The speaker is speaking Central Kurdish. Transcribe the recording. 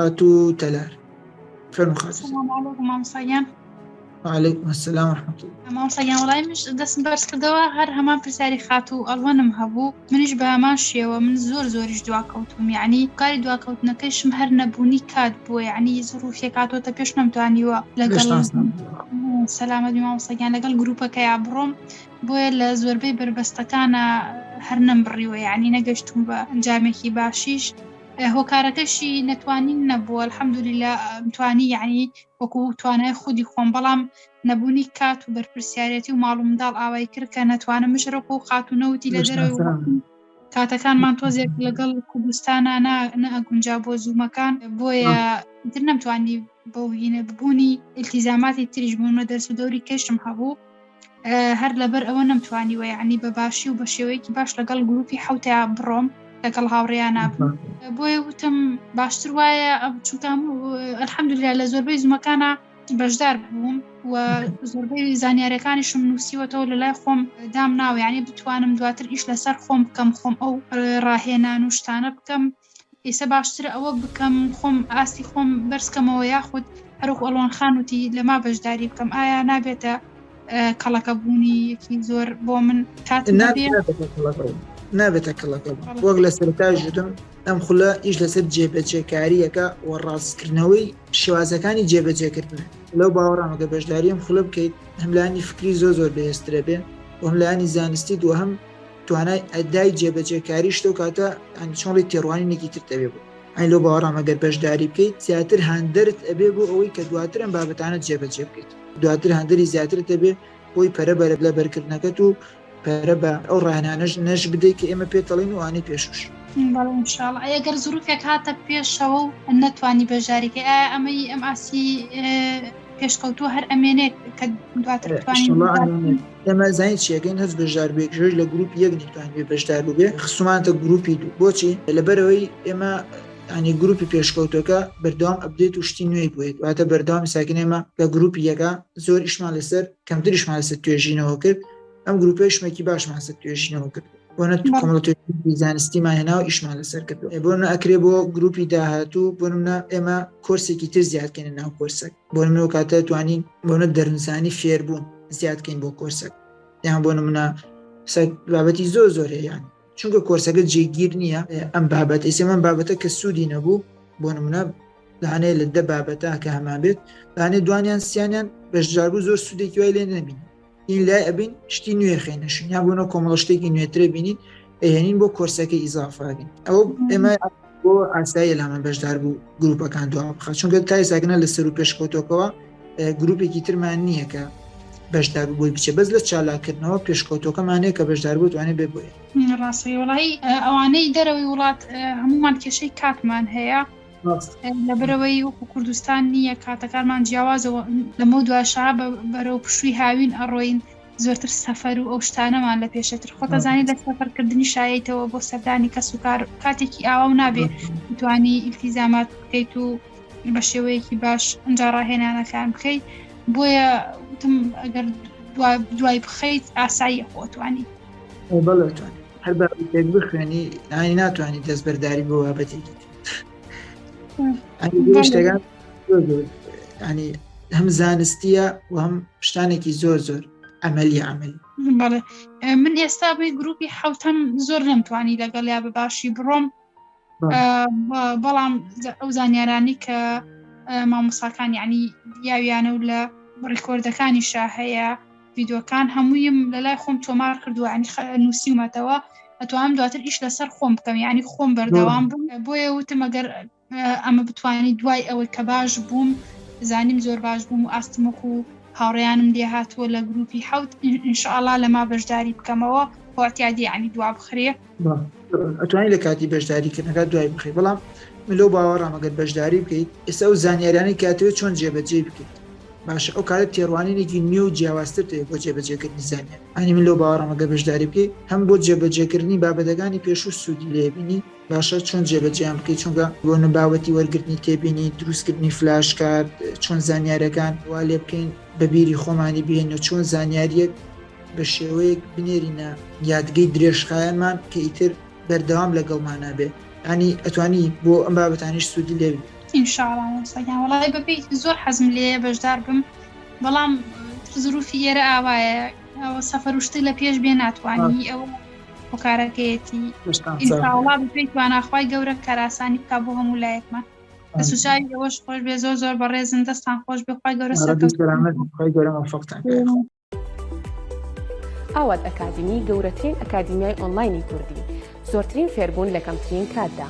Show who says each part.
Speaker 1: خاتوو تەلار فەرموو خاتوو.
Speaker 2: سلام علیکم مامۆستا گیان.
Speaker 1: وعلیکم السلام ورحمة الله.
Speaker 2: مامۆستا گیان وەڵای منیش دەستم بەرز کردەوە هەر هەمان پرسیاری خاتوو ئەڵوەنم هەبوو منیش بە هەمان شێوە من زۆر زۆریش دواکەوتوم یعنی کاری دواکەوتنەکەیشم هەر نەبوونی کات بووە یعنی زروفێک هاتۆتە پێش نەمتوانیوە لەگەڵ سەلامەت بی مامۆستا گیان لەگەڵ گروپەکەیا بڕۆم بۆیە لە زۆربەی بەربەستەکانە هەر نەمبڕیوە یعنی نەگەشتوم بە ئەنجامێکی باشیش هۆکارەکەشی نەتوانین نەبووە الحمدللە توانی یعنی وەکو توانای خودی خۆم بەڵام نەبوونی کات و بەرپرسیارەتی و ماڵ و منداڵ ئاوای کرد کە نەتوانم مشرەک و خاتوونەوتی لە دەرەوەی کاتەکانمان تۆزێک لەگەڵ کوردستانە نەئەگونجا بۆ زوومەکان بۆیە تر نەمتوانی بەو هینە ببوونی التیزاماتی تریش بوونە دەرس و دەوری کەشم هەبوو هەر لەبەر ئەوە نەمتوانیوە یعنی بە باشی و بە شێوەیەکی باش لەگەڵ گروپی حوتیا بڕۆم لەگەڵ هاوڕێیانە بوو بۆیە وتم باشتر وایە چونکە الحەمدلله لە زۆربەی زوومەکانە بەشدار بووم و زۆربەی زانیارەکانیشم نووسیوەتەوە لە لای خۆم دام ناوە یعنی بتوانم دواتر ئیش لەسەر خۆم بکەم خۆم ئەو ڕاهێنان و شتانە بکەم ئێستا باشترە ئەوە بکەم خۆم ئاستی خۆم بەرزکەمەوە یاخود هەروەکو ئەڵوان خان وتی لەما بەشداری بکەم ئایا نابێتە کەڵەکە بوونی یەکی زۆر بۆ من کات
Speaker 1: نابێتە کەڵەکە وەک لە سەرتا ژوتم ئەم خولە ئیش لەسەر جێبەجێکاریەکە و ڕاستکردنەوەی شێوازەکانی جێبەجێکردن لەو باوەڕامەگە بەشداری ئەم خولە بکەیت هەملانی فکری زۆر زۆر بەهێزترە بێ و هەملانی زانستی دووەم توانای ئەدای جێبەجێکاریش لەو کاتە یانی چۆنڵی تێڕوانینێکی تر دەبێ بۆ ئەی لەو باوەڕام ئەگەر بەشداری بکەیت زیاتر هاندەرت ئەبێ بۆ ئەوەی کە دواتر ئەم بابەتانە جێبەجێ بکەیت دواتر هاندەری زیاترت دەبێ بۆی پەرە بەرە لە بەرکردنەکەت و پەرە بە ئەو ڕاهێنانەش نەش بدەیت کە ئێمە پێت دەڵێین و ئەوانەی پێشوش.
Speaker 2: بەڵێ ان شاء اللە ئەی ئەگەر زروفێک هاتە پێشەوە و نەتوانی بەشداری کەی ئایا ئەمەی ئەم ئاستی پێشکەوتووە هەر ئەمێنێت کە دواتر بتوانین
Speaker 1: ئێمە زانین چیەکەین هەست بەشدار بێک ژۆش لە گروپی یەک نتوانێت بەشدار بووبێ خسومانتە گروپی دوو بۆچی لەبەرەوەی ئێمە ینی گروپی پێشکەوتەکە بەردەوام ئەبدێت و شتی نوێی بووێت واتە بەردەوام ساکن ئێمە لە گروپی یەکە زۆر ئیشمان لەسەر کەمتریشمان لەسەر توێژینەوە کرد ئەم گروپێشمێکی باشمان سەر توێژینەوە کرد بۆ نە کۆمەڵە توێژینەوەی زانستیمان هێنا و ئیشمان لەسەر کرد بۆ نە ئەکرێ بۆ گروپی داهاتوو بۆ نمونە ئێمە کۆرسێکی تر زیادکەینە ناو کۆرسەک بۆ نمونە کاتە توانین بۆ نە دەرنزانی فێربوون زیادکەین بۆ کۆرسەک یان بۆ نمونە بابەتی زۆر زۆر هەیە چونکە کۆرسەکە جێگیر نییە ئەم بابەت ئێستا من بابەتە کە سوودی نەبوو بۆ نمونە لەهانەیە لە دە بابەتە کە هەمان بێت لەهانێ دوانیان سیانیان بەشداربوو زۆر سوودێکی وای لێ نەبین این لای ئەبین شتی نوێ خێنە شوێن یا بۆنە کۆمەڵە شتێکی نوێترە بینین ئەهێنین بۆ کۆرسەکەی ئیزافاگەین ئەو ئێمە بۆ ئاسایی لامان بەشدار بوو گروپەکان دوا بخات چونکە تا ئێساکنە لە سەر و پێشکەوتۆکەوە گروپێکی ترمان نییە کە بەشدار بۆی بچێ بەس لە چالاکردنەوە پێشکەوتۆکەمانەیە کە بەشدار بوو توانێت بێ بۆیە
Speaker 2: ڕاستی وڵی ئەوانەی دەرەوەی وڵات هەمومان کێشەی کاتمان هەیە لەبەرەوەی وەکو کوردستان نییە کاتەکانمان جیاوازەوە لەمە دواشا بەرەو پشووی هاوین ئەڕۆین زۆرتر سەفەر و ئەو شتانەمان لە پێشتر خۆتەزانی لە سەفەرکردنی شایەتەوە بۆ سەردانی کەس و کار کاتێکی ئاوا و نابێ بتانی ئیلتیزامات بکەیت و بە شێوەیەکی باش ئەجا ڕاهێنانەکان بکەیت بۆیە وتم ئەگەر دوای بخەیت ئاسایی خۆتوانی
Speaker 1: بەڵێ هەر بابەتێک بخوێنی یانی ناتوانانی دەستبەرداری بۆ بابەتێکی شتەکان ینی هەم زانستیە و هەم شتانێکی زۆر زۆر ئەمەلی عملی
Speaker 2: بەڵێ من ئێستا بێ گروپی حوتەم زۆر نەمتوانی لەگەڵ یا بە باشی بڕۆم بەڵام ئەو زانیارانی کە مامۆساکان یعنی یاویانە و لە ڕیکۆردەکانی شا هەیە ڤیدۆکان هەموویم لەلای خۆم تۆمار کردووە ینی نووسیومەتەوە ئەتوانم دواتر ئیش لەسەر خۆم بکەم یعنی خۆم بەردەوام بم بۆیە وتم ئەگەر ئەمە بتوانی دوای ئەوەی کە باش بووم زانیم زۆر باش بووم و ئاستم وەکو هاوڕێیانم لێ هاتووە لە گروپی حوت ئینشاءاللە لەما بەشداری بکەمەوە خۆ اعتیادی یعنی دوا بخرێ
Speaker 1: ئەتوانی لە کاتی بەشداری کردنەکە دوای بخی بەڵام من لەو باوەڕام ئەگەر بەشداری بکەیت ئێستا ئەو زانیاریانەی کاتەوە چۆن جێبەجێ بکەیت باشە ئەو کاتە تێڕوانینێکی نوێ و جیاوازتر دەوێت بۆ جێبەجێکردنی زانیاری ئەنی من لەو باوەڕم ئەگەر بەشداری بکەیت هەم بۆ جێبەجێکردنی بابەتەکانی پێشوو سوودی لێبینی باشە چۆن جێبەجێیان بکەیت چونکە بۆ نە باوەتی وەرگرتنی تێبینی دروستکردنی فلاش کارت چۆن زانیارەکان وا لێ بکەین بە بیری خۆمانی بێن و چۆن زانیاریەک بە شێوەیەک بنێرینە یادگەی درێژخایەنمان کە ئیتر بەردەوام لەگەڵمانە بێ ینی ئەتوانی بۆ ئەم بابەتانیش سوودی لێ ببینی.
Speaker 2: ئینشاڵا مامۆستا گیان وەڵای بەپێی زۆر حەزم لێیە بەشدار بم بەڵام زروفی ئێرە ئاوایە ئەوە سەفەر و شتێک لە پێش بێ ناتوانی ئەوە هۆکارەکەیەتی ئینشاڵا بەپێی توانا خوای گەورە کارئاسانی بکا بۆ هەموو لایەکمان دەست و چاوی ئێوەش خۆش بێ زۆر زۆر بەڕێزن دەستان خۆش بێ خوای گەورە سەرکەوتوو
Speaker 1: خوای گەورە مۆفەقتان کات.
Speaker 3: ئاوات ئەکادیمی گەورەترین ئەکادیمیای ئۆنلاینی کوردی زۆرترین فێربوون لە کەمترین کاتدا.